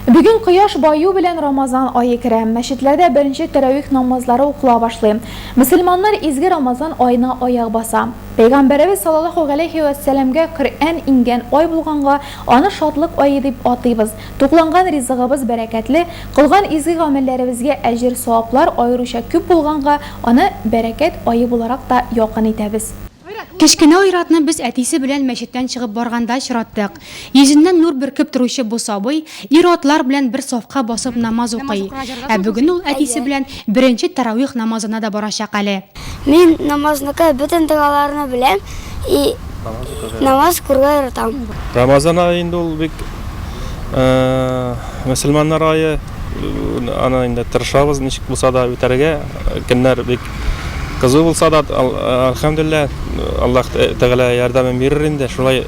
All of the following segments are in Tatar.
Бүген кояш баю белән Рамазан ае керә. Мәчетләрдә беренче тәравих намазлары укыла башлый. Мөселманнар изге Рамазан аена аяк баса. Пәйгамбәребез саллаллаһу галәйһи вә сәламгә Коръән иңгән ай булганга, аны шатлык ае дип атыйбыз. Тукланган ризыгыбыз бәрәкәтле, кылган изге гамәлләребезгә әҗер-саваплар аеруча күп булганга, аны бәрәкәт ае буларак та якын итәбез. Кечкенә Айратны без әтисе белән мәчеттән чыгып барганда очраттык. Йөзеннән нур бөркеп торучы бу сабый ир-атлар белән бер сафка басып намаз укый. Ә бүген ул әтисе белән беренче тәравих намазына да барачак әле. Мин намазныкы бөтен догаларны беләм и намаз укырга яратам. Рамазан ае инде ул бик мөселманнар ае, аны инде тырышабыз ничек булса да үтәргә, көннәр бик Кызу булса да, әлхәмдүлилләһ, Аллаһ Тәгалә ярдәмен бирер инде, шулай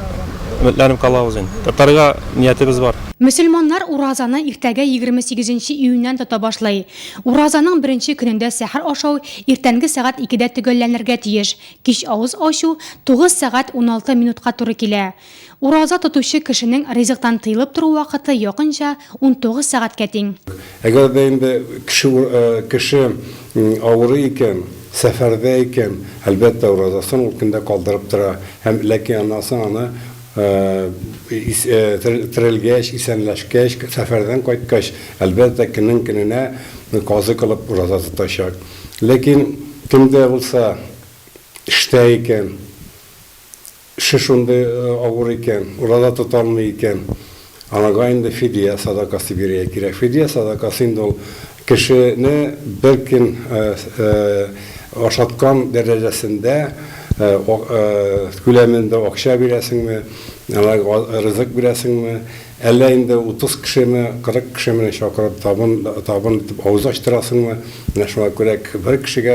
өметләнеп калабыз инде. Тотарга ниятебез бар. Мөселманнар уразаны иртәгә 28 нче июньнән тота башлый. Уразаның беренче көнендә сәхәр ашау иртәнге сәгать икедә төгәлләнергә тиеш, кич авыз ачу 9 сәгать 16 минутка туры килә. Ураза тотучы кешенең ризыктан тыелып тору вакыты якынча 19 сәгатькә тиң. Әгәр дә инде кеше кеше авырый икән, сәфәрдә икән, әлбәттә, уразасын ул көндә калдырып тора һәм ләкин аннан соң аны терелгәч, исәнләшкәч, сәфәрдән кайткач, әлбәттә, көннең көненә казый кылып ураза тотачак. Ләкин кем дә булса эштә икән, Эше шундый авыр икән, ураза тота алмый икән, анага инде фидия садакасы бирергә кирәк. Фидия садакасы инде ул кешене бер көн ашаткан дәрәҗәсендә күләмендә акча бирәсеңме, аңа ризык бирәсеңме, Әллә инде 30 кешеме, 40 кешеме чакырып табын, табын итеп авыз ачтырасыңмы? Менә шуңа күрә бер кешегә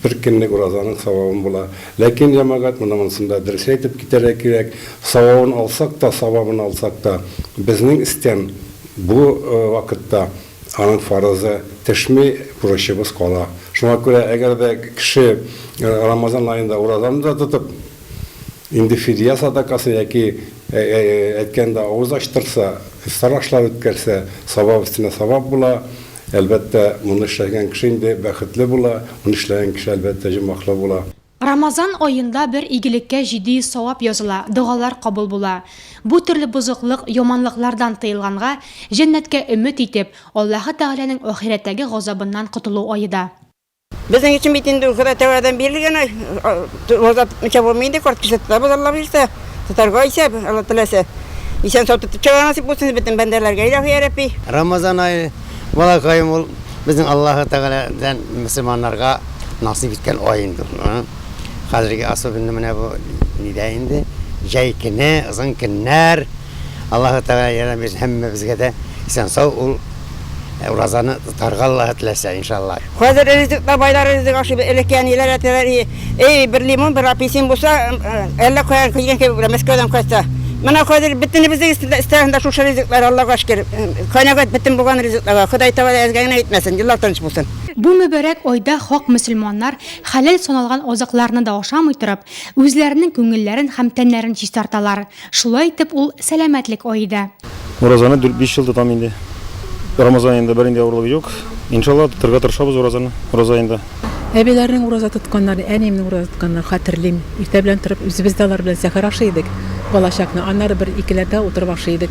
бер көнлек уразаның савабын була. Ләкин, җәмәгать, моны монысын да дөрес әйтеп китәргә кирәк. Савабын алсак та, савабын алсак та, безнең өстән бу вакытта аның фарызы төшми, бурычыбыз кала. Шуңа күрә, әгәр дә кеше Рамазан аенда уразаны да тотып, Инде фидия садакасы яки, әйткәндә, авыз ачтырса, ифтар ашлары үткәрсә, савап өстенә савап була. Әлбәттә, моны эшләгән кеше инде бәхетле була, моны эшләгән кеше, әлбәттә, җомахлы була. Рамазан аенда бер игелеккә 700 савап языла, догалар кабул була. Бу төрле бозыклык, яманлыклардан тыелганга, җәннәткә өмет итеп, Аллаһы Тәгаләнең ахирәттәге газабыннан котылу ае да. Безнең өчен бит инде Ходай Тәгаләдән бирелгән ай. Ураза тотмыйча булмый инде, карт кеше тотабыз, Алла боерса. Тотарга исәп, Алла теләсә. Исән сау тотып чыгарга насыйп булсын бөтен бәндәләргә, илаһи я Рәбби. Рамазан ае, балакаем, ул безнең Аллаһы Тәгаләдән мөселманнарга насыйп иткән ай инде ул. Хәзерге особенно менә бу нидә инде, җәй көне, озын көннәр. Аллаһы Тәгалә ярдәм бирсен һәммәбезгә дә исән-сау ул уразаны тотарга Аллаһы теләсә, иншалла. Хәзер ризык та байлар ризык ашый, элекке әниләр, әтиләр, эй, бер лимон, бер апельсин булса, әллә каян килгән кебек була, Мәскәүдән кайтса. Менә хәзер бөтенебезнең өстендә шушы ризыклар, Аллага шөкер. Канәгать бөтен булган ризыкларга. Ходай Тәгалә әзгә генә итмәсен, еллар тыныч булсын. Бу мөбарәк айда хак мөселманнар хәләл саналган азыкларны да ашамый торып, үзләренең күңелләрен һәм тәннәрен чистарталар. Шулай итеп, ул сәламәтлек ае да. Уразаны дүрт-биш ел тотам инде. Рамазан аенда бернинди авырлык юк. Иншалла, тотырга тырышабыз уразаны, ураза аенда. Әбиләрнең ураза тотканнарын, әниемнең ураза тотканнарын хәтерлим. Иртә белән торып, үзебез дә алар белән сәхәр ашый идек балачакны. Аннары бер икеләрдә утырып ашый идек.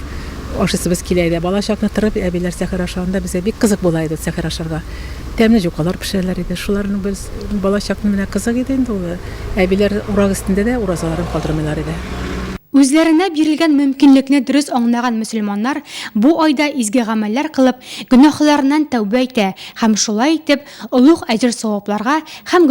Ашыйсыбыз килә иде. Балачакны торып, әбиләр сәхәр ашаганда безгә бик кызык була иде сәхәр ашарга. Тәмле җукалар пешерәләр иде. Шуларны без балачакны менә кызык иде инде ул. Әбиләр урак өстендә дә уразаларын калдырмыйлар иде. Үзләренә бирелгән мөмкинлекне дөрес аңлаган мөселманнар бу айда изге гамәлләр кылып, гөнаһларыннан тәүбә итә һәм шулай итеп, олуг әҗер-савапларга һәм.